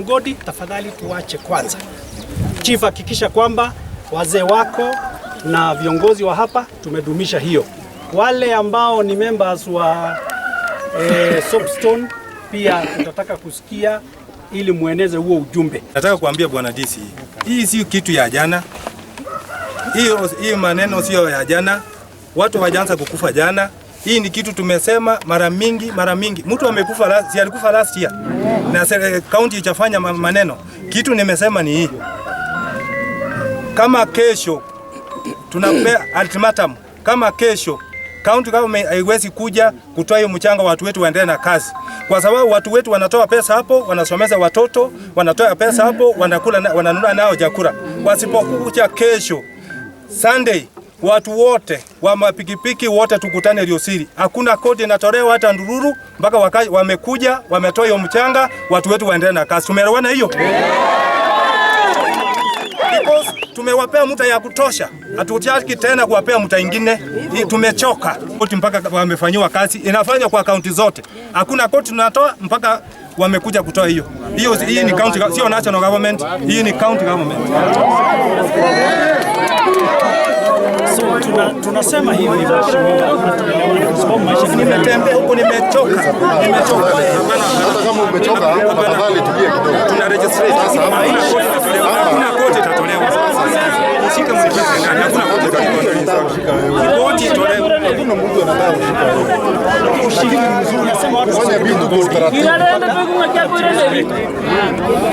Mgodi, tafadhali tuache kwanza. Chief, hakikisha kwamba wazee wako na viongozi wa hapa tumedumisha hiyo. Wale ambao ni members wa Soapstone pia tutataka kusikia ili mueneze huo ujumbe. Nataka kuambia bwana DC, hii si kitu ya jana. Hii maneno sio ya jana. Watu hawajaanza kukufa jana. Hii ni kitu tumesema mara mingi mara mingi. Mtu amekufa, si alikufa last year na county ichafanya maneno. Kitu nimesema ni hii, kama kesho tunapea ultimatum, kama kesho county government haiwezi kuja kutoa hiyo mchanga, watu wetu waendelee na kazi, kwa sababu watu wetu wanatoa pesa hapo, wanasomeza watoto, wanatoa pesa hapo, wanakula, wananunua nao chakula. Wasipokuja kesho Sunday, watu wote wa mapikipiki wote tukutane Riosiri. Hakuna kodi inatolewa hata ndururu mpaka wamekuja wametoa hiyo mchanga, watu wetu waendelee na kazi. Tumeelewana hiyo? Because tumewapea muda ya kutosha, hatutaki tena kuwapea muda ingine. Tumechoka. Koti mpaka wamefanyiwa kazi, inafanywa kwa kaunti zote. Hakuna koti tunatoa mpaka wamekuja kutoa hiyo. Hiyo hii ni county, sio national government, hii ni county government. So tunasema hivi mheshimiwa, tuelewane kwa sababu maisha ni Nimetembea huko nimechoka, nimechoka. Hata kama umechoka, tafadhali tulie kidogo. Tuna registrate. Hakuna koti itatolewa. Hakuna koti itatolewa. Ushike mlikizi ndani. Hakuna koti itatolewa. Koti itolewe. Hakuna mtu anataka kushika wewe. Lakini mzuri kufanya vitu kwa utaratibu.